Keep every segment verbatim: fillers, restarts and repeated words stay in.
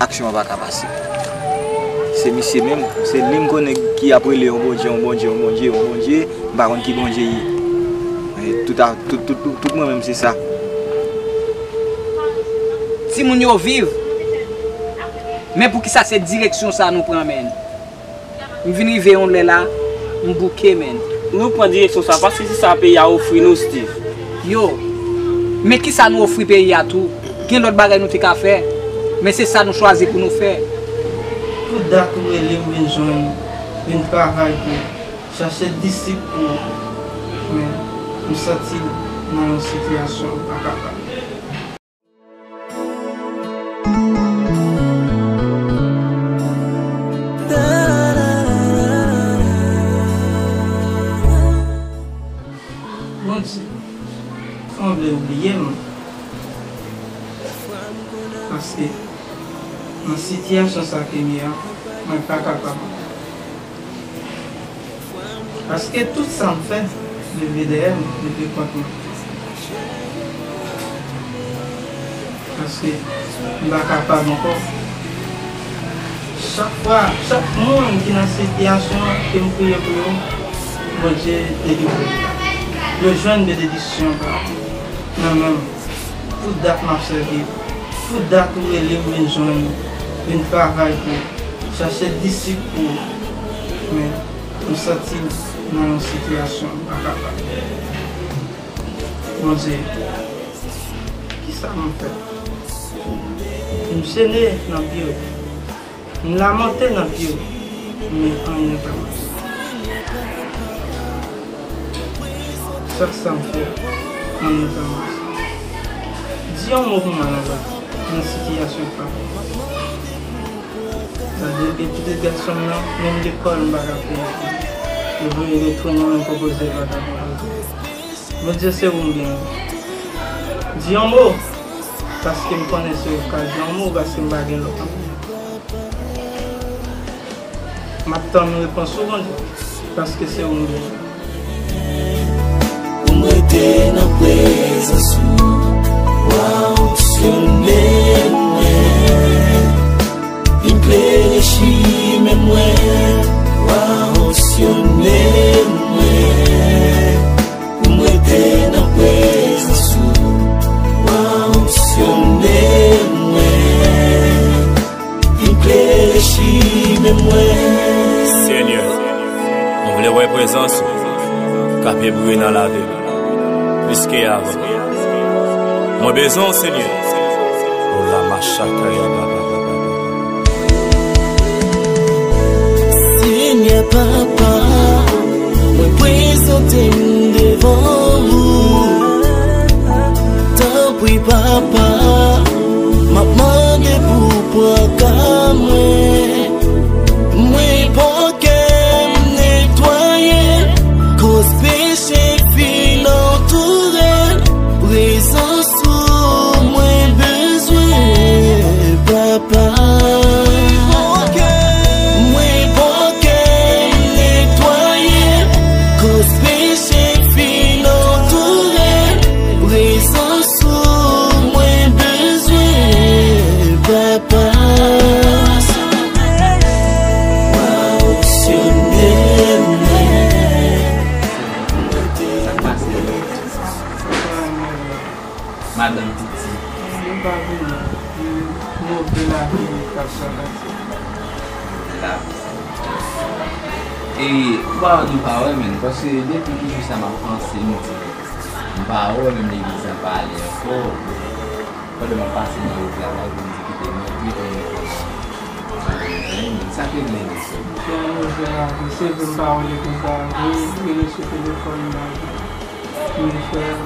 Aksyon an pa ka pase. Se misye menm, se li m konnen ki ap rele yon Bondye, yon Bondye, yon Bondye, yon Bondye, m pa konn ki Bondye ye. Men tout, a- tout, tout, tout, tout mwen menm se sa. Timoun yo viv. Men poukisa se direksyon sa nou pran, menn? M vin rive yon lè la, m bouke, menn. Nou pran direksyon sa paske se sa peyi a ofri nou, Steve. Yo, men kisa nou ofri peyi a tou? Gen lòt bagay nou te ka fè, men se sa nou chwazi pou nou fè. Pou dat ou rele m vin jwenn ou, vin travay pou ou, chache disip pou ou. Men, m santi m nan yon sitiyasyon m pa kapab. Bondye, sanble ou bliye m. Paske nan sitiyasyon sa ke m ye a, mwen pa kapab. Paske tout sa m fè, leve dèyè m, leve kont mwen. Paske m pa kapab ankò. Chak fwa, chak moun ki nan sitiyasyon ke m priye pou yo, Bondye delivre yo. Yo jwenn benediksyon pa nan men m. Pou dat m ap sèvi, pou dat ou rele m vin jwenn ou, vin travay pou ou, chache disip pou ou. Men, m santi m nan yon sitiyasyon m pa kapab. Bondye, kisa m fè? M jene nan pye w. M lamante nan pye w, men anyen pa mache. Chak sa m fè, anyen pa mache. Di yon mo pou mwen, Bondye, nan sitiyasyon sa. Gade, gen pitit gason m nan, menm lekòl m pa ka peye pou li. Yo voye retounen, menm pwopoze l pa ka pwopoze. Bondye, se ou m genyen. Di yon mo, paske m konnen se ou k ka di yon mo, paske m pa gen lòt anyen. M ap tann repons ou, Bondye, paske se ou m genyen. Pou m rete nan prezans ou, w a anksyone mwen, vin klere chimen mwen, w a anksyone mwen. Pou m rete nan prezans ou, w a anksyone mwen, vin klere chimen mwen. Senyè, mwen vle wè prezans ou k ap ebriye nan lavi m plis ke avan. Mwen bezwen w, Senyè. Ola machakaya baba. Senyè Papa, mwen prezante m devan ou. Tanpri Papa, m ap mande pou pran ka mwen. Mwen pote kè m netwaye, koz peche fin antoure l. Prezans ou mwen bezwen, Papa. Mwen pote kè m netwaye, koz peche fin antoure l. Prezans ou mwen bezwen, Papa. W a anksyone mwen. Madanm piti. Nou pa vini. Move lavi k ap travèse. Lavi. E, ou pa wè nou pa wè, menn, paske depi ki jou sa m ap panse, m di, m pa wè menm legliz la pa ale ankò. Pandan m ap pase nan wout la, m ap vin di kite m antre pou m konn sa k regle nou. Fè yon nouvèl lavi. Se vre m pa wè legliz la vre, rele sou telefòn m pa vre. Men frè m,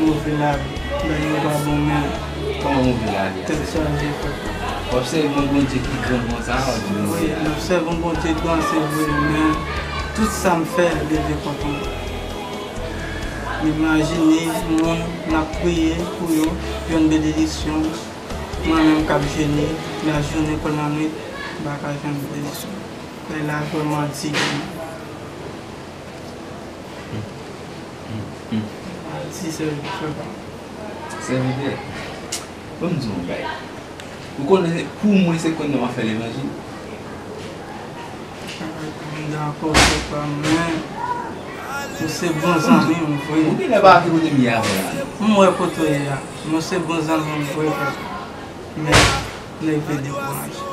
move lavi. Bagay yo pa bon menm. Kòman move lavi a? Tèt chaje frè. W ap sèvi yon Bondye ki gran konsa, w ap di nou. Wi, m ap sèvi yon Bondye gran, se vre, men tout sa m fè, leve kont mwen. M imajine moun n ap priye pou yo jwenn benediksyon. Mwen menm k ap jene lajounen kon lannwit, m pa ka jwenn benediksyon. Bagay la vrèman di pou mwen. Di sèvitè. Sèvitè, ban m di w yon bagay. Ou konnen, pou mwen, se konnen w ap fè levanjil. M dakò, frè pa m, men ou se bon zanmi m vre. Ou genlè pa ki kote m ye avè w la. M wè kote w ye a. Men ou se bon zanmi m vre, frè. Men, leve dekouraje.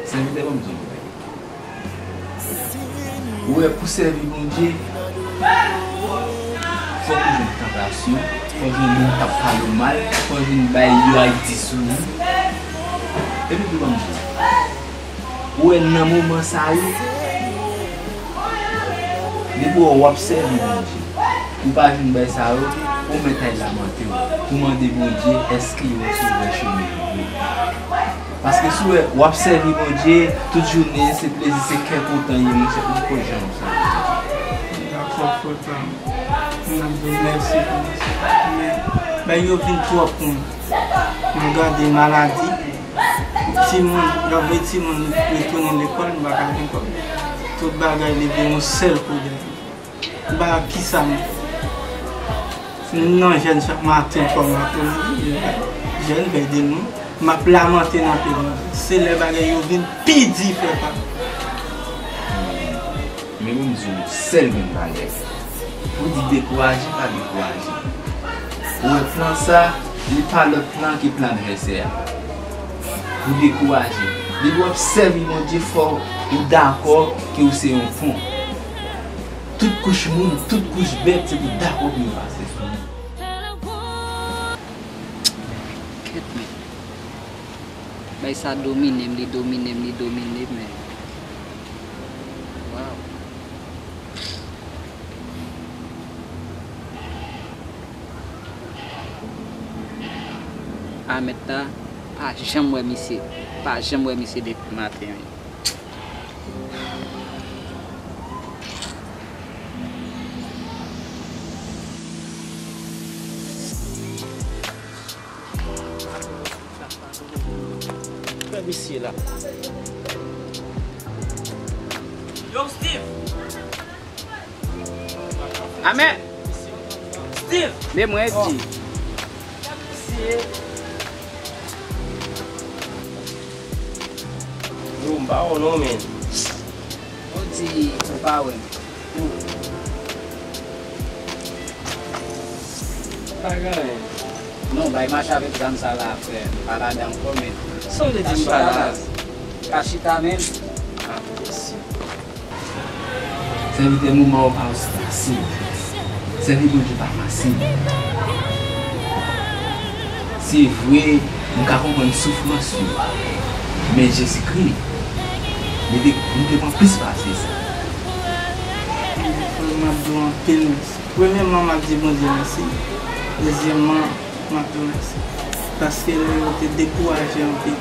Sèvitè, ban m di w yon bagay. Ou wè, pou sèvi Bondye, fòk ou jwenn tantasyon, fòk ou jwenn moun k ap pale w mal, fòk ou jwenn bay yo ap di sou ou. Epi tou, ban m di w, ou wè, nan moman sa yo, depi w wè w ap sèvi Bondye, ou pa jwenn bay sa yo, ou mèt al lamante w, pou mande Bondye èske yo sou vrè chemen yo vre. Paske si w wè, w ap sèvi Bondye, tout jounen, se plezi, se kè kontan ye, monchè, ou poko janm sèvi Bondye. Dakò, frè pa m. M ap di w mèsi pou mèsi. Men, bay yo vin twòp pou mwen. M gade maladi, timoun, y ap voye timoun retounen lekòl, m pa ka gen kòb. Tout bagay leve yon sèl kou dèyè. Ba kisa m fè? M nan jèn chak maten kòm aprèmidi, jèn vèy de nwi, m ap lamante nan pye mwen. Se lè bagay yo vin pi di, frè pa m. Men ban m di w sèl grenn bagay. Pou di dekouraje, pa dekouraje. Ou wè plan sa, li pa lòt plan ke plan advèsè a. Pou dekouraje. Depi w ap sèvi Bondye, fò ou dakò ke ou se yon pon. Tout kouch moun, tout kouch bèt, se pou dakò pou yo pase sou nou. Kèt men. Bay sa domine m, li domine m, li domine m, men. Waw. A mèt la, pa janm wè misye. Pa janm wè misye depi maten, wi. Fè misye la. Yo, Steve! Amè! Steve! Men mwen di. Yo, m pa wè w non, men. Ou di ou pa wè m. Pa gen anyen. Non, bay mache avèk zam sa la, frè. M pa ladan ankò, men. Sa w vle di m pa la? Ka chita menm. Ah, mèsi. Sèvitè, moman yo pa osi fasil. Sèvi Bondye pa fasil. Se vre, m ka konprann soufrans yo, men Jezikri, li te, li te pran plis pase sa. M ap di w anpil mèsi. Premyèman, m ap di Bondye mèsi. Dezyèmman, m ap di w mèsi. Paske lè yo te dekouraje anpil.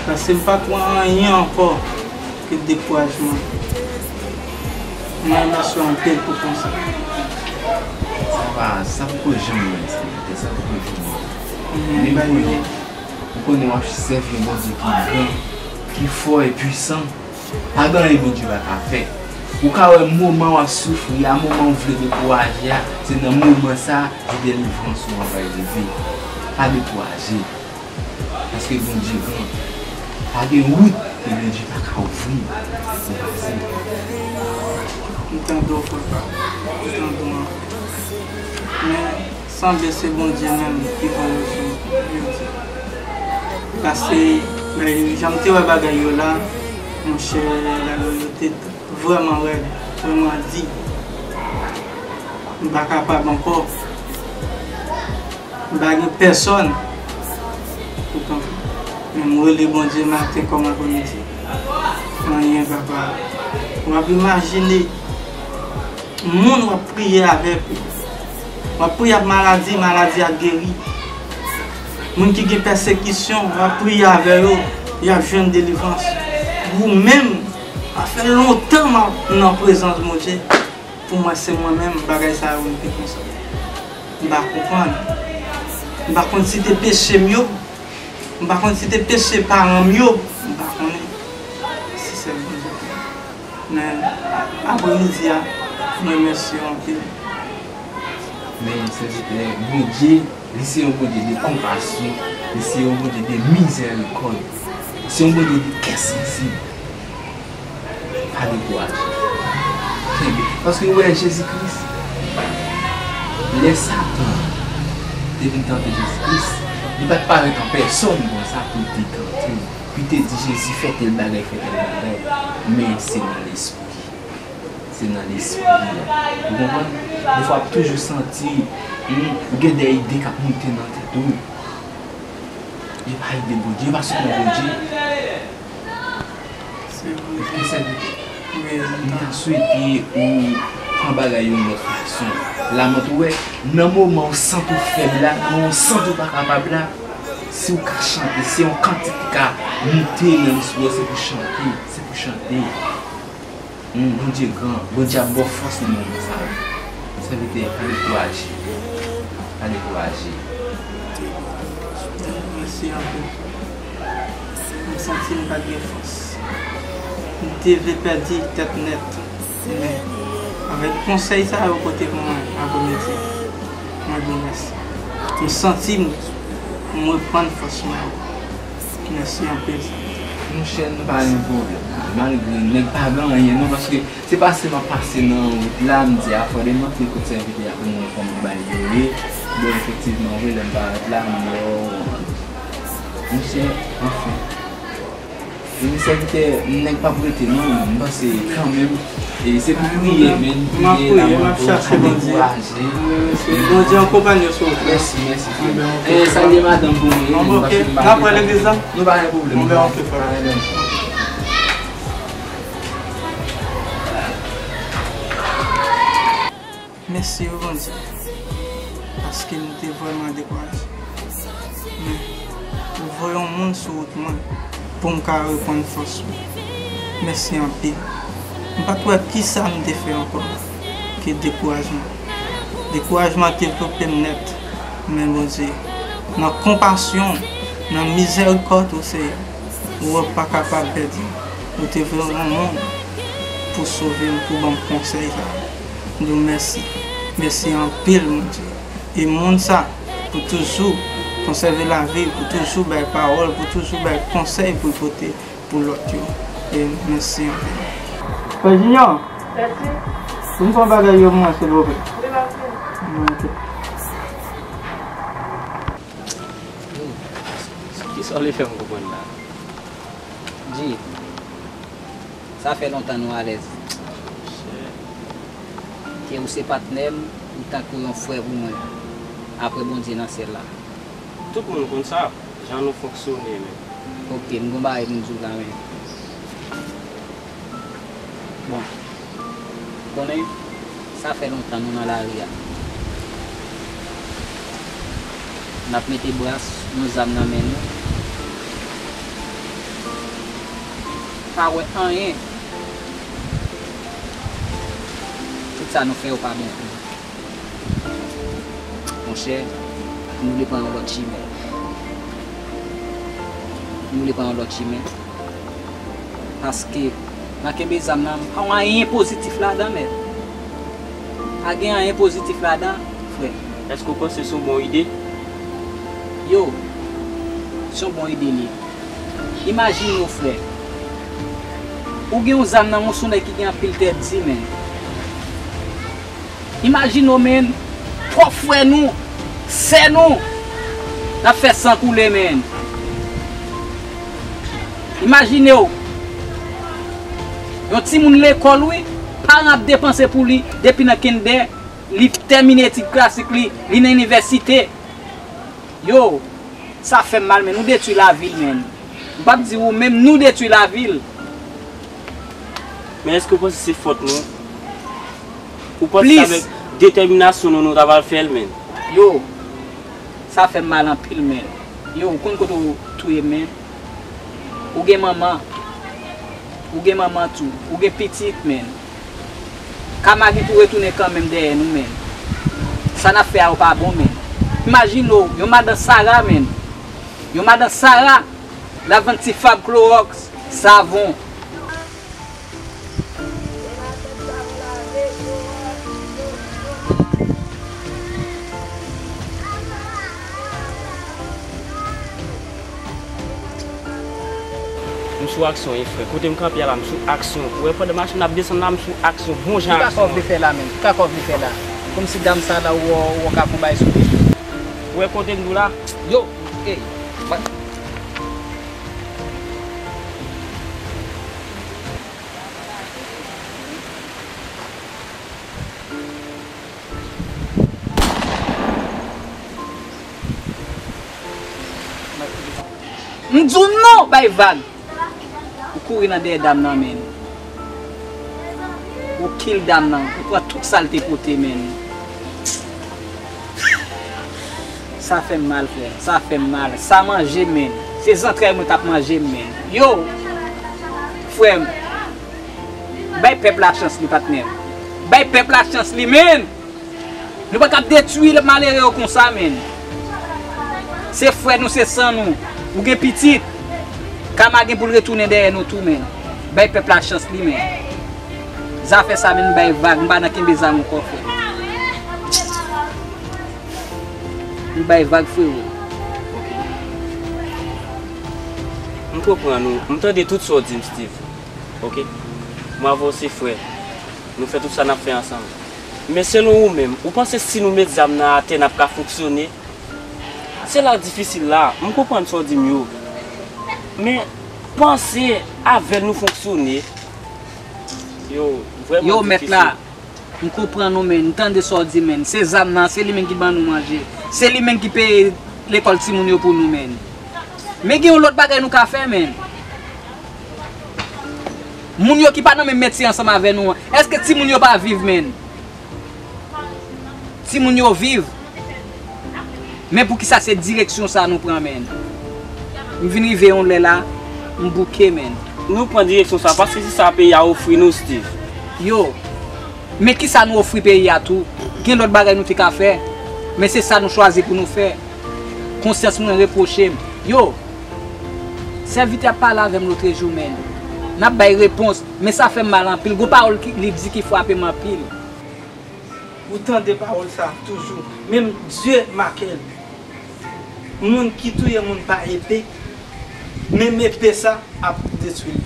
Paske m pa kwè anyen ankò ke dekourajman. Mwen remèsye w anpil pou konsa. Sa pa, sa poko janm wè, sa poko janm wè. Men m konnen, m konnen w ap sèvi yon Bondye ki gran, ki fò e pwisan. Pa gen anyen Bondye pa ka fè. Ou ka wè moman w ap soufri a, moman w vle dekouraje a, se nan moman sa a, jou delivrans ou an pral rive. Pa dekouraje. Paske Bondye gran. Pa gen wout ke Bondye pa ka ouvri pou pase. M tande w, frè pa m. M tande w anpil. Men, sanble se Bondye menm ki voye w sou jodi. Paske, men, jan m te wè bagay yo la, monchè, la loyalite vrèman rèd, vrèman di. M pa kapab ankò. M pa gen pèsòn pou kanpe. Men m rele Bondye maten kòm aprèmidi. Anyen, papa. W ap imajine moun w ap priye avèk yo. W ap priye ak maladi, maladi a geri. Moun ki gen pèsekisyon, w ap priye avè yo, y ap jwenn delivrans. Ou menm, sa fè lontan m ap nan prezans Bondye. Pou mwen, se mwen menm, bagay sa yo rive konsa. M pa konprann. M pa konn si te peche m yo. M pa konn si te peche paran m yo. M pa konnen. Si sèl Bondye konnen. Men, aprèmidi a, m remèsye w anpil. Men, sèvitè Bondye, Li se yon Bondye de konpasyon, li se yon Bondye de mizèrikòd, li se yon Bondye de kè sansib. Pa dekouraje. Kenbe. Paske ou wè Jezi Kris, lè Satan te vin tante Jezi Kris, li pa t parèt an pèsòn konsa pou l te tante l. Li te di Jezi fè tèl bagay, fè tèl bagay. Men se nan lespri. Se nan lespri a. Ou konprann? Defwa w ap toujou santi, hmm, ou gen de ide k ap monte nan tèt ou. Yo pa ide Bondye, yo pa sot nan Bondye. Se vre. Èske sa vre? Wi, m ta swete ou pran bagay yo yon lòt fason. La, mwen tou wè, nan moman ou santi w fèb la, nan moman ou santi w pa kapab la, si w ka chante, se yon kantik ki ka monte nan lespri w, se pou chante, se pou chante. Hmm, Bondye gran, Bondye ap ba w fòs nan moman sa yo. Sèvitè, pa dekouraje. Pa dekouraje. Mèsi anpil. M santi m pa t gen fòs. M te vle pèdi tèt nèt. Men, avèk konsèy sa yo pote pou mwen aprèmidi, mwen di w mèsi. M santi m, m reprann fòs mwen ankò. Mèsi anpil, sèvitè. Monchè, nou pa gen pwoblèm. Malgre nèg pa gen anyen non, paske se pase m ap pase nan wout la, m di a fò demanti kote sèvitè a pou mwen kòman bagay yo ye. Bon, efektivman, vre, lè m parèt la, m wè w. Monchè, anfen. Wi, sèvitè, nèg p ap rete non, m panse kanmenm. E se pou priye, men, m ap priye, m ap chache Bondye. Bondye akonpanye w, silvouplè. Mèsi, mèsi, frè. E, salye madanm pou mwen, wi, paske m pa gen tan. N ap wè legliz la? Nou pa gen pwoblèm. Bon, ben, ok, frè. Pa gen pwoblèm. Mèsi, wi, Bondye, paske m te vrèman dekouraje. Men, ou voye yon moun sou wout mwen pou m ka reprann fòs mwen. Mèsi anpil. M pa t wè kisa m te fè ankò ke dekourajman. Dekourajman te vlope m nèt. Men Bondye, nan konpasyon w, nan mizèrikòd ou, Seyè, ou wè w pa kapab pèdi m. Ou te voye yon moun pou sove m, pou ban m konsèy sa a. M di w mèsi. Mèsi anpil, Bondye. E moun sa, pou toujou konsève lavi, pou toujou bay pawòl, pou toujou bay konsèy pou l pote pou lòt yo. E mèsi anpil. Frè Junior, mèsi. Pou m fè yon bagay yo pou mwen, silvouplè. Wi, mèsi. Yo, kisa w vle fè m konprann la? Di, sa fè lontan nou alèz. Ke ou se patnè m, ou tankou yon frè pou mwen, apre Bondye nan syèl la. Tout moun konn sa, jan nou fonksyone menm. Ok, m gon bagay pou m di w la, men. Bon, konnen, sa fè lontan nou nan lari a. N ap mete bras, yon zam nan men nou. Pa wè anyen. Tout sa nou fè yo pa bon pou nou. Monchè, nou vle pran yon lòt chimen. Nou vle pran yon lòt chimen. Paske, nan kenbe zam nan, pa gen anyen pozitif ladan, men. Pa gen anyen pozitif ladan, frè. Èske w panse se yon bon ide? Yo, se yon bon ide li ye. Imajine w, frè. Ou gen yon zam nan men w, se yon nèg ki gen anpil tèt di, men. Imajine w, men, pwòp frè nou, sè nou, n ap fè san koule, men. Imajine w, yon timoun lekòl, wi, paran ap depanse pou li depi nan kendè, li tèmine etid klasik li, li nan inivèsite. Yo, sa fè m mal, men nou detwi lavi l, men. M p ap di ou menm, nou detwi lavi l. Men èske w panse se fòt nou? Ou panse se avèk detèminasyon nou, nou ta pral fè l, men? Yo, sa fè m mal anpil, men. Yo, ou konn kote w touye m, men? Ou gen manman. Ou gen manman tou. Ou gen pitit, men. Kama gen pou retounen kanmenm dèyè nou, men. Sa n ap fè a yo pa bon, men. Imajine w, yon madan Sara, men. Yon madan Sara, l ap vann ti fab klowòks, savon. M sou aksyon, wi, frè. Kote m kanpe a la, m sou aksyon. Ou wè, pandan machin ap desann la, m sou aksyon. Bon jan aksyon. Kisa kòv vle fè la, menm? Kisa kòv vle fè la? Kòmsi dam sa la, ou, ou ka fè yon bagay sou li. Ou wè kote m dou la? Yo, ey, m di w non, bay vag. Ou kouri nan dèyè dam nan, menn. Ou kill dam nan. Ou pran tout sa l te pote, menn. Sa fè m mal, frè. Sa fè m mal. Sa manje m, menn. Se zantrèy mwen k ap manje m, menn. Yo! Frè m. Bay pèp la chans li, patnè m. Bay pèp la chans li, menn! Nou pa ka ap detwi malere yo konsa, menn. Se frè nou, se san nou. Ou gen pitit. Kama gen pou l retounen dèyè nou tou, menn. Bay pèp la chans li, menn. Zafè sa, menn, m bay vag. M pa nan kenbe zam ankò, frè. M bay vag, frewo. M konprann ou. M tande tout sa w di m, Steve. Oke? Mwen avè w se frè. Nou fè tout sa n ap fè ansanm. Men selon ou menm, ou panse si nou met zam nan atè, n ap ka fonksyone? Se la k difisil la. M konprann sa w di m yo. Men panse avè l nou fonksyone. Yo, vrèman difisil. Yo, mèt la, m konprann ou, menn. M tande sa w di, menn. Se zam nan, se li menm ki ban nou manje. Se li menm ki peye lekòl timoun yo pou nou, menn. Men gen yon lòt bagay nou ka fè, menn. Moun yo ki pa nan menm metye ansanm avè nou an, èske timoun yo pa viv, menn? Timoun yo viv. Men poukisa se direksyon sa nou pran, menn? M vin rive yon lè la, m bouke, menn. Nou pran direksyon sa paske se sa peyi a ofri nou, Steve. Yo, men kisa nou ofri peyi a tou? Gen lòt bagay nou te ka fè, men se sa nou chwazi pou nou fè. Konsyans mwen repwoche m. Yo, sèvitè ap pale avè m lotrejou, menn. N ap bay repons, men sa fè m mal anpil. Gon pawòl ki, li di ki frape m anpil. Ou tande pawòl sa toujou. Menm Dye make l. Moun ki touye moun pa epe, menm epe sa ap detwi l.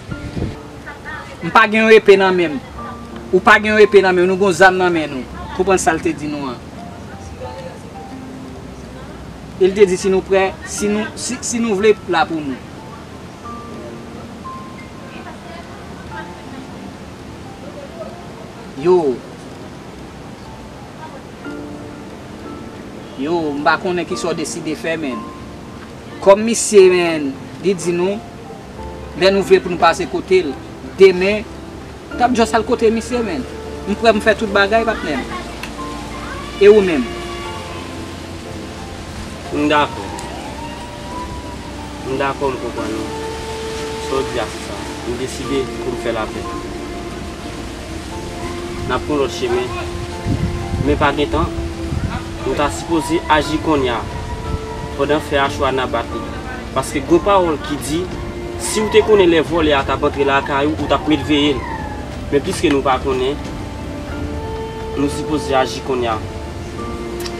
M pa gen yon epe nan men m. Ou pa gen yon epe nan men w. Nou gon zam nan men nou. Konprann sa l te di nou an. E l te di si nou prè, si nou, si, si nou vle, la pou nou. Yo. Yo, m pa konnen kisa w deside fè, menn. Kòm misye, menn, li di nou, lè nou vle pou nou pase kote l, demen, t ap just al kote misye, menn. M prè pou m fè tout bagay, patnè m. E ou menm? M dakò. M dakò, m konprann ou. Sa w di a se sa. M deside pou m fè lapè. N ap pran lòt chemen. Men pa gen tan. Nou ta sipoze aji konnya, pandan fè a cho a n a bat li. Paske gon pawòl ki di, si w te konnen lè vòlè a t ap antre lakay ou, ou t ap met veye l. Men piske nou pa konnen, nou sipoze aji konnya.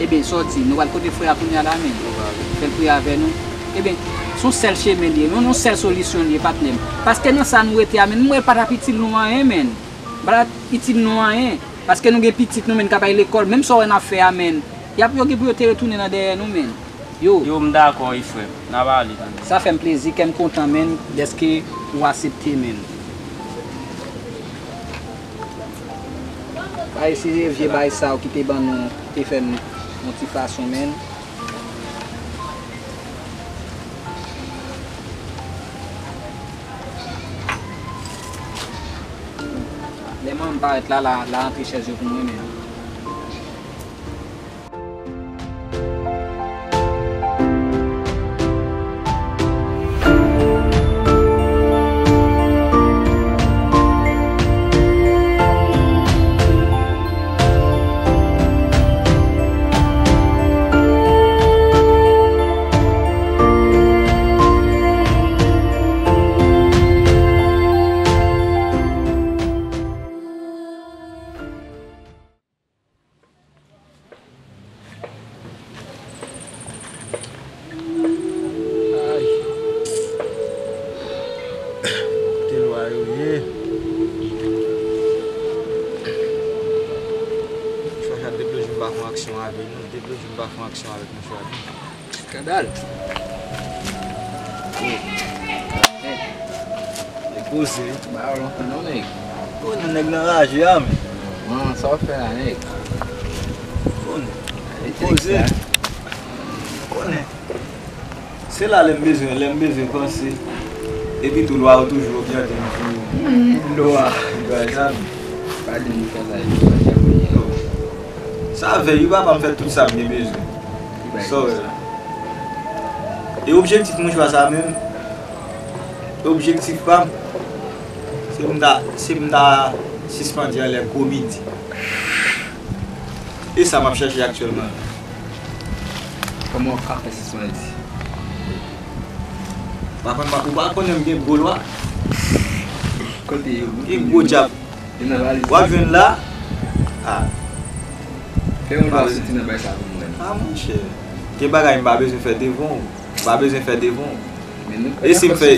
Ebyen, sa w di, nou pral kote frè a kounya la, menn? Nou prale. Fè l priye avè nou. Ebyen, se yon sèl chemen li ye, yon, yon sèl solisyon li ye, patnè m. Paske nan sa nou rete a, menn, m wè l pa t ap itil nou anyen, menn. Pa t ap itil nou anyen. Paske nou gen pitit nou, menn, k ap al lekòl. Menm sa w wè n ap fè a, menn, y ap, yo gen pou yo te retounen nan dèyè nou, menn. Yo. Yo, m dakò wi, frè m. N ap ale, tande. Sa fè m plezi, kè m kontan, menn, dèske ou asepte, menn. Bay, se vye bay sa yo ki te ban nou, ki te fè m yon ti fason, menn. Lè manman m parèt la, la, la antre chèz yo pou mwen, menn. Yo ye. Chwacha, depi lòt jou m pa fè yon aksyon avè nou, depi lòt jou m pa fè yon aksyon avèk nou, Chwacha. Skandal. Nèg poze. Ba lontan non, nèg. Konnen nèg nan raje a, men. Man, sa w fè la, nèg? Konnen. Nèg poze. Konnen. Se la lè m bezwen, lè m bezwen panse. Epi tou lwa yo toujou oryante m pou lwa. Lwa sa. Pa di m fè sa, yo pa janm. Sa vè, wi, papa, m fè tout sa m gen bezwen. Sa w wè la. E objektif mwen jwa sa menm, objektif pa m, se pou m ta, se pou m ta sispann anlè gwo midi. E sa m ap chache aktyèlman. Kòman w ka fè sispann di? Pa konn, ou pa konnen m gen gwo lwa? Kote yo? Gen gwo djab. Yo nan valiz. W ap jwenn la. Ah. Fè yon lwa soti nan bay sa pou mwen. Ah, monchè. Gen bagay m pa bezwen fè devan w. M pa bezwen fè devan w. E si m fè,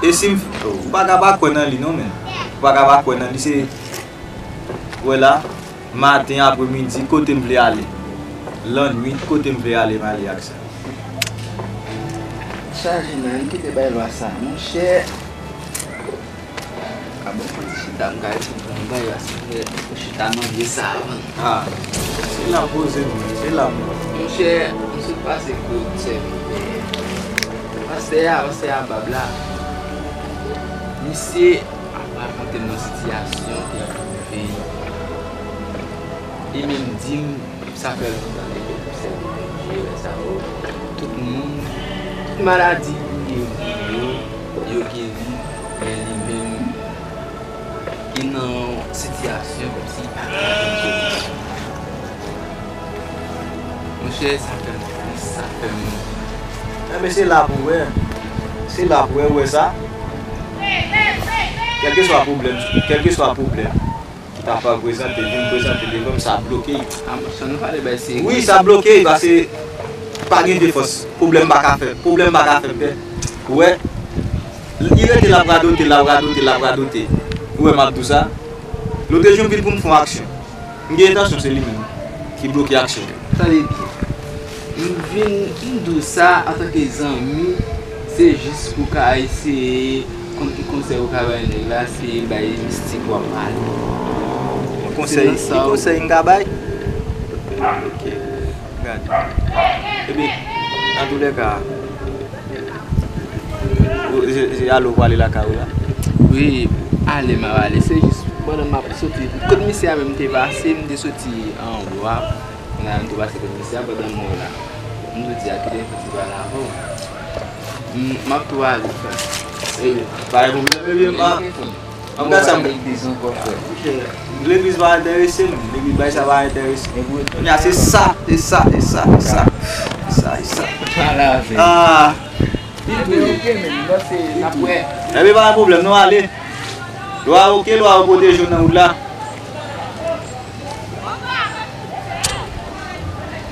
e si m, oh, ou pa ka pa kwè nan li non, men. Ou pa ka pa kwè nan li, se, wè la, maten, apremidi, kote m vle ale. Lannwit, kote m vle ale, m ale ak sa. Chaje nan, kite bay lwa sa, monchè. A bon, fò ti chita, m ka di m pran yon bagay la, silvouplè. Pou chita nan vye savann. Ah, se la poze m, se la m. Monchè, m sot pase kot sèvitè. Pastè a, pastè a bab la. Misye ap rakonte m yon sitiyasyon ke l twouve. E menm di m, sa fè lontan depi l ap sèvi Bondye, lè sa yo, tout moun, tout maladi yo, yo, yo geri, men li menm, li nan yon sitiyasyon kòmsi li pa ka jwenn solisyon. Monchè, sa fè m tris, sa fè m. Enben, se la pou wè. Se la pou wè, ou wè sa? Kèlkeswa pwoblèm, kèlkeswa pwoblèm ki ta pral prezante, vin prezante devan m, sa bloke. Ah, monchè, nou pale bay serye. Wi, sa bloke, paske pa gen de fòs. Pwoblèm pa ka fè, pwoblèm pa ka fè pè. Ou wè, li rete l ap radote, l ap radote, l ap radote. Ou wè, m ap di w sa. Lòt jou m vin pou m fè yon aksyon. M gen entansyon se li menm ki bloke aksyon yo. Tande byen. M vin, m di w sa antanke zanmi, se jis pou w ka eseye konn ki konsèy ou ka bay nèg la, se bay mistik w ap pale. Yon konsèy, ki konsèy m ka bay? Ok, gade. Ebyen, antoulèka, ou, se, se ale w prale lakay ou la? Wi, ale m ap ale. Se jis pandan m ap soti, kot misye a menm te pase, m te soti anwo a. Pandan m tou pase kot misye a, pandan m wè w la. M tou di a kite m fouti pale avè w. M, m ap tou ale, frè. Ebyen, pa gen pwoblèm, ebyen, m ap, m ap gad sa m. Legliz ankò, frè. Legliz pa enterese m. Legliz bay sa pa enterese m. Kounye a, se sa, se sa, se sa, se sa. Se sa, se sa. Pale avè m. Ah. Li tou ye. Ebyen, pa gen pwoblèm, nou ale. Lwa, ok, lwa, pwoteje w nan wout la.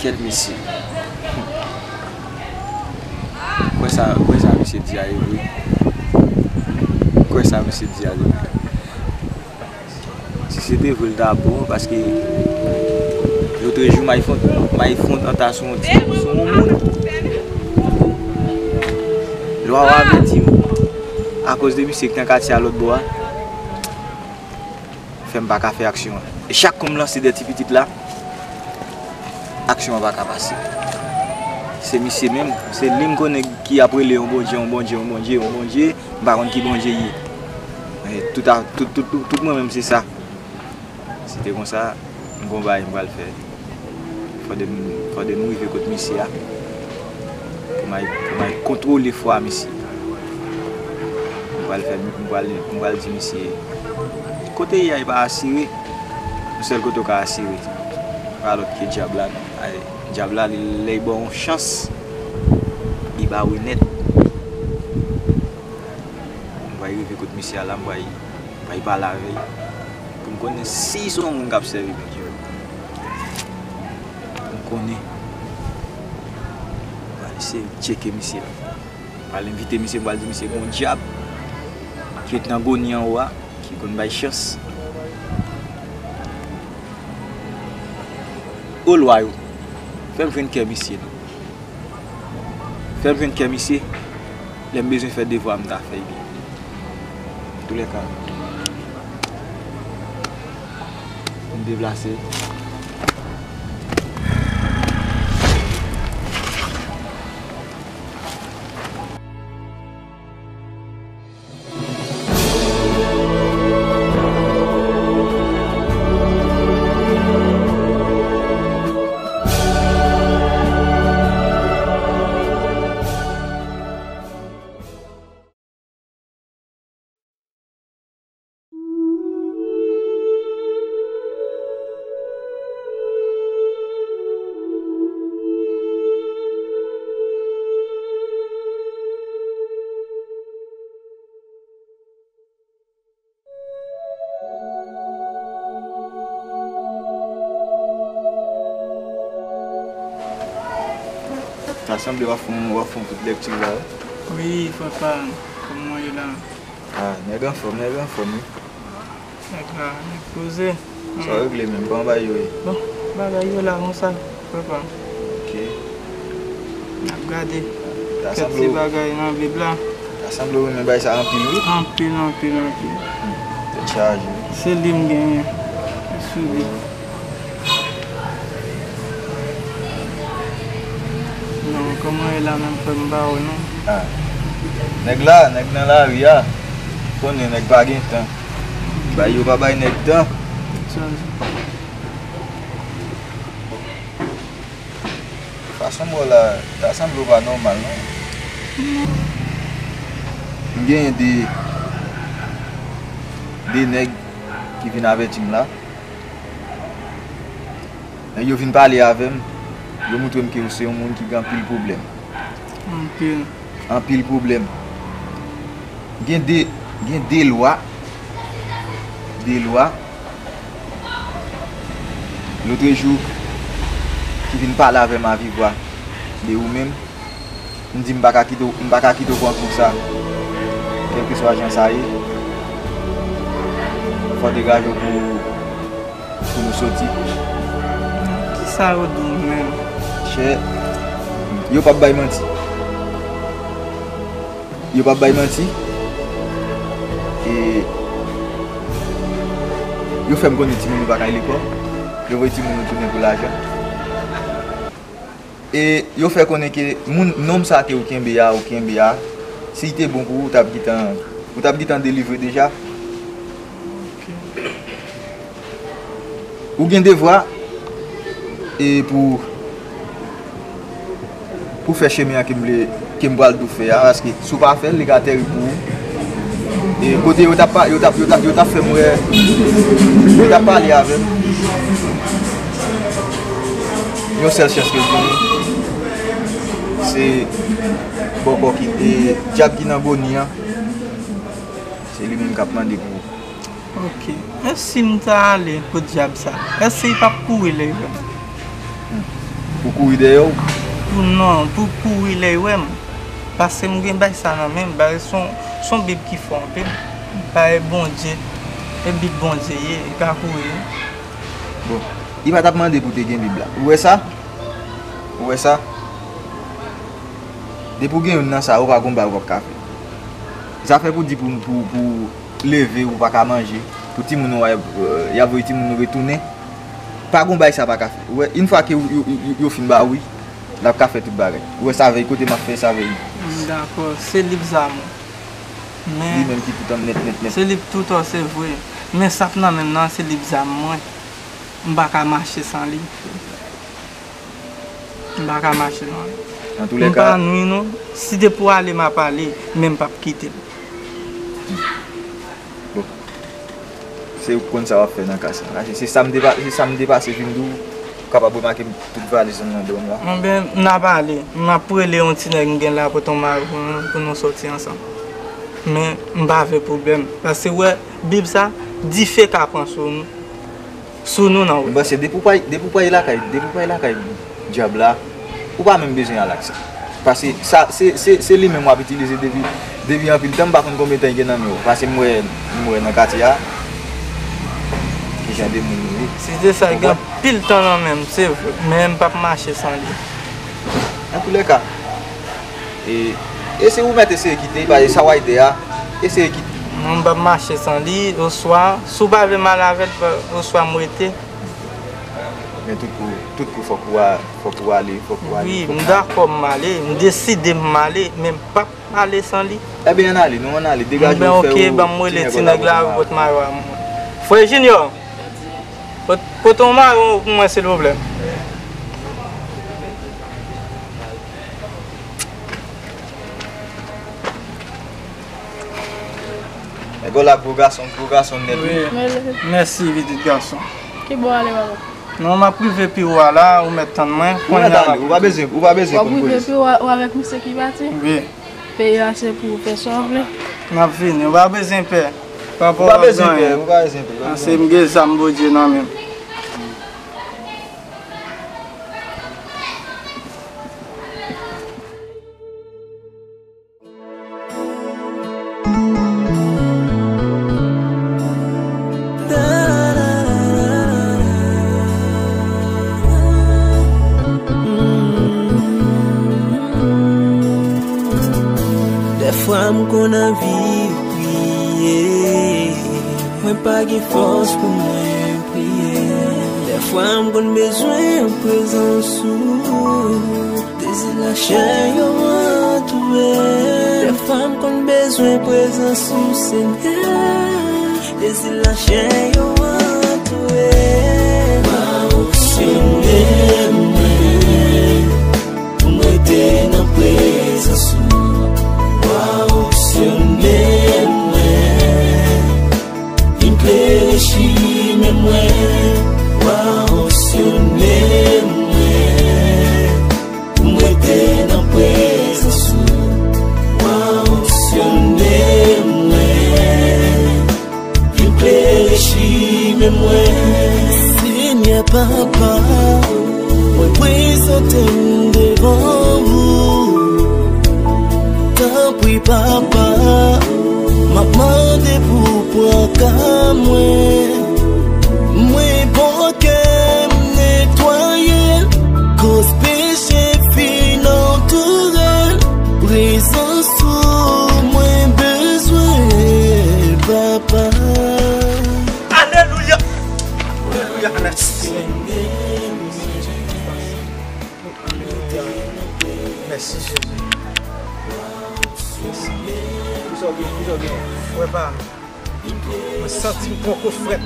Kèt mesye. Kwè sa, kwè sa misye di a e vre. Kwè sa misye di a e vre. Si se te vre, l ta bon, paske lòt jou, m al fè, m al fè yon tanta sou yon ti, sou yon moun. Lwa a avèti m, akoz de misye ki nan katye a lòt bò a. Fè m pa ka fè aksyon an. E chak kou m lanse dèyè ti pitit la, aksyon an pa ka pase. Se misye menm, se li m konnen ki ap rele yon Bondye, yon Bondye, yon Bondye, yon Bondye, m pa konn ki Bondye l ye. E tout a, tout, tout, tout, tout mwen menm se sa. Si te konsa, m gon bagay m pral fè. Fò de m, fò de m rive kot misye a. Pou m al, pou m al kontwole fwa misye. M pral fè, m pral, m pral di misye, kote l ye a, li pa asire. Yon sèl kote w ka asire. Pa lòt ke dyab la, non. Ay, dyab la, li, lè l ba w yon chans, li ba w li nèt. M pral rive kot misye a la, m pral, m pral pale avè l. Pou m konnen si se yon moun k ap sèvi Bondye. Pou m konnen. M pral eseye tcheke misye la. M pral envite misye, m pral di misye gon dyab. ki ret nan goni anwo a, ki konn bay chans. O lwa yo, fè m jwenn kè misye non. Fè m jwenn kè misye, lè m bezwen fè devwa m ta fè l byen. Antoulèka, m deplase. Ta sanble w ap fè yon, w ap fè yon kout lekti la, wi. Wi, frè pa m, kòman w ye la? Ah, nèg anfòm, nèg anfòm, wi. Nèg la, nèg poze. Sa w regle menm, kòman bagay yo ye? Bon, bagay yo la konsa, frè pa m. Ok. N ap gade kèk ti bagay nan Bib la. Ta sanble w renmen bagay sa anpil, wi. Anpil, anpil, anpil. Tèt chaje, wi. Se li m genyen. Li sou li. Non, kòman e la menm frè m pa wè non. Ah. Nèg la, nèg nan lari a. Konnen nèg pa gen tan. Bay yo pa bay nèg tan. Fason m wè w la, ta sanble w pa nòmal non. M genyen de, de nèg ki vin avèti m la. Nèg yo vin pale avè m, yo montre m ke w se yon moun ki gen anpil pwoblèm. Anpil. Anpil pwoblèm. Gen de, gen de lwa, de lwa, lotrejou, ki vin pale avè m avivwa de ou menm. M di m pa ka kite w, m pa ka kite w pran kou sa. Kèlkeswa jan sa ye, fò w degaje w pou, pou nou soti. Kisa yo di w menm? Chè, yo p ap bay manti. Yo p ap bay manti. E yo fè m konnen timoun yo pa ka al lekòl. Yo voye timoun yo tounen pou lajan. E yo fè konnen ke moun, nonm sa ke ou kenbe a, ou kenbe a, si l te bon pou ou, ou t ap gentan, ou t ap gentan delivre deja. Ou gen devwa, e pou, pou fè chemen an ke m vle, ke m pral tou fè a, paske si w pa fè l, li ka tèrib pou ou. E kote yo t ap pa-, yo t ap, yo t ap, yo t ap fè m wè, yo t ap pale avè m. Yon sèl chans ke l genyen, se bòkò ki, e, dyab ki nan goni an, se li menm k ap mande pou ou. Ok. E si m ta ale kot dyab sa, èske l p ap kouri lè l wè m? Pou kouri dèyè w? Pou, non, pou kouri lè l wè m. Paske m gen bay sa nan men m, bay s on, s on Bib ki fò anpil. Bay Bondye, e Bib Bondye ye, li pa kouri. Bon, li pa t ap mande pou te gen Bib la. Ou wè sa? Ou wè sa? Depi w gen youn nan sa, ou pa gon bay ou p ap ka fè. Zafè pou di pou, pou, pou leve, ou pa ka manje. Pou timoun ou a, y ap, euh, y ap voye timoun ou retounen. Pa gon bay sa pa ka fè. Ou wè, yon fwa ke yo, yo, yo, yo fin ba ou, l ap ka fè tout bagay. Ou wè sa vèy kote m ap fè sa vèy. M dakò, se lib zam ou. Men li menm ki tout an nèt, nèt, nèt. Se lib tout an, se vre. Men sa k nan men m nan, se lib zam mwen. M pa ka mache san li. M pa ka mache non. Antoulèka, m pa nwi non. Si te pou ale, m ap ale, men m p ap kite l. Bon. Se ou k konn sa w ap fè nan ka sa. Se, se sa m te pa-, se sa m te pase vin di w. Ou kapab remake m tout valiz mwen nan do m la. Enben, n ap ale. M ap rele yon ti nèg m gen la pou ton mari pou nou, pou nou soti ansanm. Men, m pa vle pwoblèm. Paske, wè, Bib sa, dife ka pran sou nou. Sou nou nan wout. M panse depi w pa, depi w pa ye lakay, depi w pa ye lakay dyab la, ou pa menm bezwen al ak sa. Paske sa, se, se, se li menm w ap itilize depi, Depi anpil tan, m pa konn konbyen tan li gen nan men w. Paske m wè, m wè nan katye a, ki jan de moun li ye. Si se sa, li gen anpil tan nan men m, se vre. Men m p ap mache san li. Antoulèka, e, e si ou mèt eseye kite, paske sa w ap di a, eseye kite. Non, m p ap mache san li, oswa, si w pa vle m ale avè l, oswa m rete. Men tout kou, tout kou fòk ou a, fòk ou ale, fòk ou ale, wi, fòk ou ale. M dakò m ale, m deside m ale, men m p ap ale san li. Ebyen, ann ale, non, ann ale, degaje w, fè yon ti nèg la pou mwen. Ebyen, oke, ban m rele ti nèg la pou pot mayo a mwen. Frè Junior, pot-, pote yon mayo pou mwen, silvouplè. Nèg la gwo gason, gwo gason nèt, wi. Wi. Mèsi, pitit gason. Ki bò w ale, papa? Non, m ap rive pi wo a la, ou mèt tann mwen. Ou mèt ale, ou pa bezwen, ou pa bezwen konn polis. W ap rive pi wo a, ou avèk misye ki pati? Wi. Peyi a se pou ou, fè sa w vle. N ap vini, ou pa bezwen pè. Ou pa bezwen pè, ou pa bezwen pè. Paske m gen zam Bondye nan men m. Dèfwa m konn anvi priye, mwen pa gen fòs pou mwen priye. Dèfwa m konn bezwen prezans ou. Dezi lachè yo antoure. Lè fanm konn bezwen prezans ou, Senyè. Dezi lachè yo antoure. Wa onksyone mwen, pou m rete nan prezans ou. Wa onksyone mwen. Vin klere chimen mwen, wa onksyone mwen. Pou m rete nan prezans ou, wa onksyone mwen. Vin klere chimen mwen. Senyè Papa, mwen prezante m devan ou. Tanpri Papa, m ap mande pou pran ka mwen. Mwen bon kè m netwaye, koz peche fin antoure. Prezans ou mwen bezwen, Papa. Alelouya! Alelouya! Mèsi, Senyè. Mèsi, Jezi. Mèsi. Kisa w gen? Kisa w gen? Frè pa m. Mwen santi m pran kout frèt.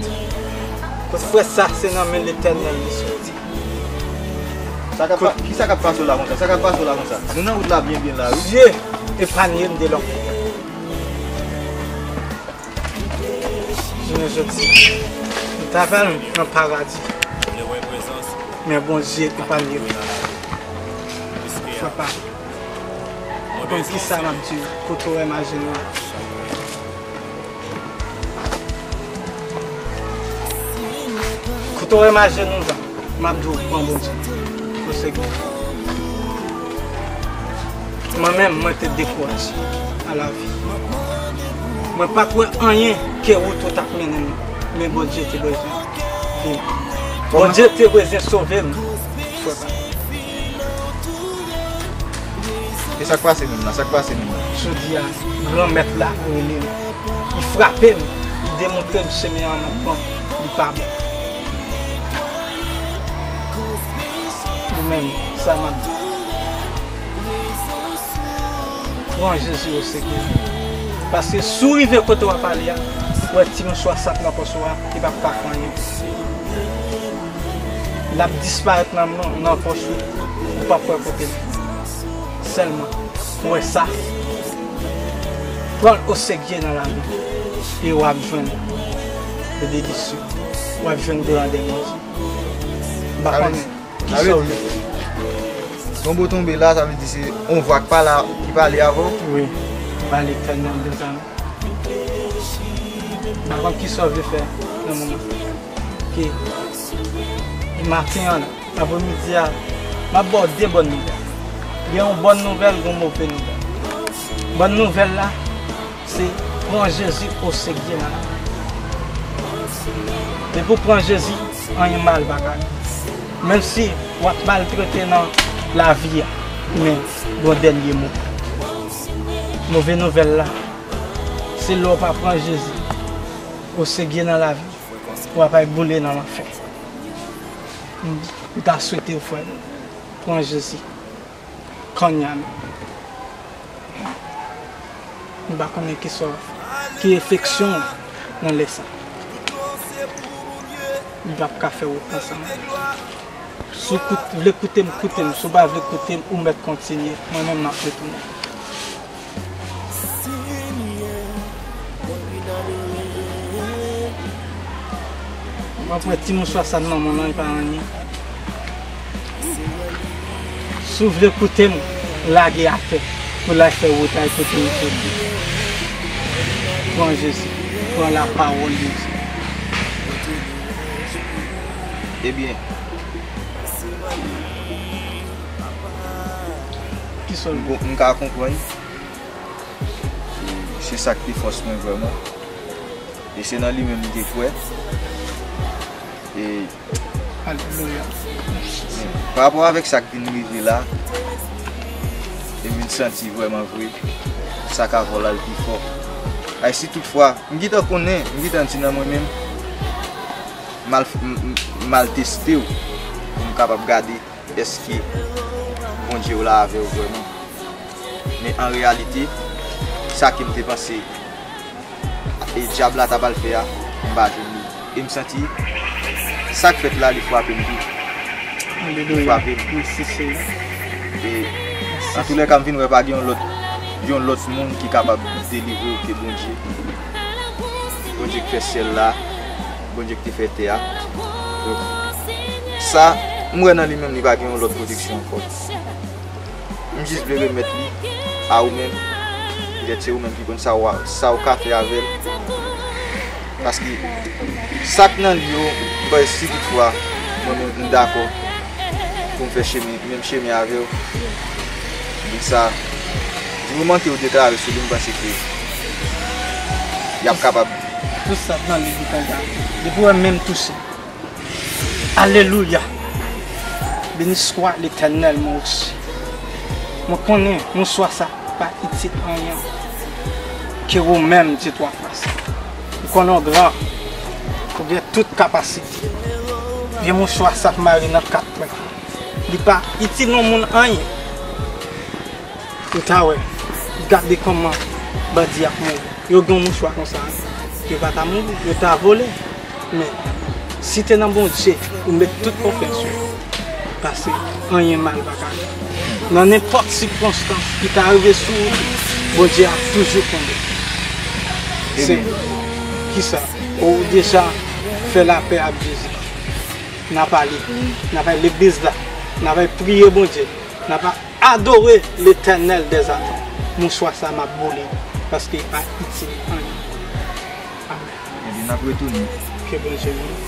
Kout frèt sa, se nan men Letènèl li soti. Sa k ap pa-, kisa k ap pase w la konsa? Sa k ap pase w la konsa? Nou nan wout la byen, byen la, wi. Dye epanye m de lòt. Jounen jodi, m ta pral nan paradi. Men Bondye epanye m. Frè pa m. Bon, kisa m ap di w? Kote w wè m ajenou an? Kote w wè m ajenou an? M ap di w, pran Bondye. Paske mwen menm, mwen te dekouraje a lavi. Mwen pa t wè anyen ke wout ou t ap mennen m, men Bondye te bezwen vin. Bondye te bezwen sove m. Frè pa m. E sa k pase menm la? Sa k pase menm la? Jodi a, Granmèt la rele m. Li frape m. Li demontre m chemen an m ap pran, li pa bon. Ou menm, sa m ap di. Pran Jezi oserye. Paske si w rive kote w ap ale a, w wè ti mouchwa sa k nan pòch ou a, li p ap ka fè anyen. L ap disparèt nan, nan, nan pòch ou, ou p ap wè kote l. Sèlman, w wè sa. Pran l oserye nan lavi, e w ap jwenn benediksyon. W ap jwenn grandè Bondye. M pa konnen kisa w vle. Tonbe w tonbe la, sa vle di se yon vwa k pale, ki pale avè w? Wi. Pale fè nan de zan. M pa konn kisa w vle fè nan moman. Ke maten an la, apremidi a, m ap ba w de bòn nouvèl. Gen yon bòn nouvèl, gen yon move nouvèl. Bòn nouvèl la, Se pran Jezi oserye nan lavi. Depi w pran Jezi, anyen mal pa ka rive. Menm si w ap maltrete nan lavi a, men gon dènye mo. Move nouvèl la, se lè w pa pran Jezi oserye nan lavi, w ap al boule nan lanfè. M ta swete w, frè m, pran Jezi. Kounye a menm. M pa konnen ki sòf, ki efeksyon nan lè sa. M p ap ka fè wout ansanm. Si w kout-, vle koute m, koute m. Si w pa vle koute m, ou mèt kontinye. Mwen menm, m ap retounen. Mwen pran ti mouswa sa nan men w lan, li pa anyen. Si w vle koute m, lage atè pou l al fè wout al kote l te vle. Pran Jezi, pran lapawòl de Dye. Ebyen, ki sòl bon, m ka konprann. Se sa k te fòs mwen vrèman. E se nan li menm m te kwè. E Alelouya. Men, pa rapò avèk sa k vin rive la, e m vin santi vrèman vre, sa k avè w la l pi fò. Ay, si toutfwa, m gentan konnen, m gentan di nan mwen menm, m al, m, m, m al teste w, pou m kapab gade èske Bondye w la avè w vrèman. Men an reyalite, sa ke m te panse e dyab la ta pral fè a, m pa jwenn li. E m santi sa k fèt la, li frape m tou. Li frape m. Mèsi, Seyè. E antoulèka, m vin wè pa gen yon lòt, yon lòt moun ki kapab delivre w ke Bondye. Bondye k fè syèl la, Bondye k te fè tè a. Donk, sa, m wè nan li menm, li pa gen yon lòt pwoteksyon ankò. M jis vle remèt li a ou menm. Petèt se ou menm ki konn sa w a, sa w ka fè avè l. Paske sa k nan li yo, m panse si toutfwa mwen menm m dakò pou m fè chemen, menm chemen avè w, men sa, di moman ke w deklare sou li, m panse ke y ap kapab. Tout sa k nan li, li konn sa. Depi w wè men m touche. Alelouya! Beni swa Letènèl, mwen osi. Mwen konnen mouchwa sa pa itil anyen. Ke ou menm, Dye twa fwa sen. Ou konnen w gran. Ou gen tout kapasite. Vye mouchwa sa k mare nan kat pwen. Li pa itil yon moun anyen. Ou ta wè, gade kòman bandi ap mouri. Yo gen yon mouchwa konsa, yo pa ta mouri, yo ta vole. Men, si te nan Bondye, ou met tout konfyans ou, pase anyen mal pa ka rive. Nan nenpòt sikonstans ki ta rive sou ou, Bondye ap toujou kenbe. Se kisa? Ou deja fè lapè ak Jezi. N ap ale, n ap ale legliz la, n ap ale priye Bondye, n ap adore Letènèl dèzame. Mouchwa sa m ap boule, paske li pa itil anyen. Amèn. Ebyen, n ap retounen. Ke Bondye beni.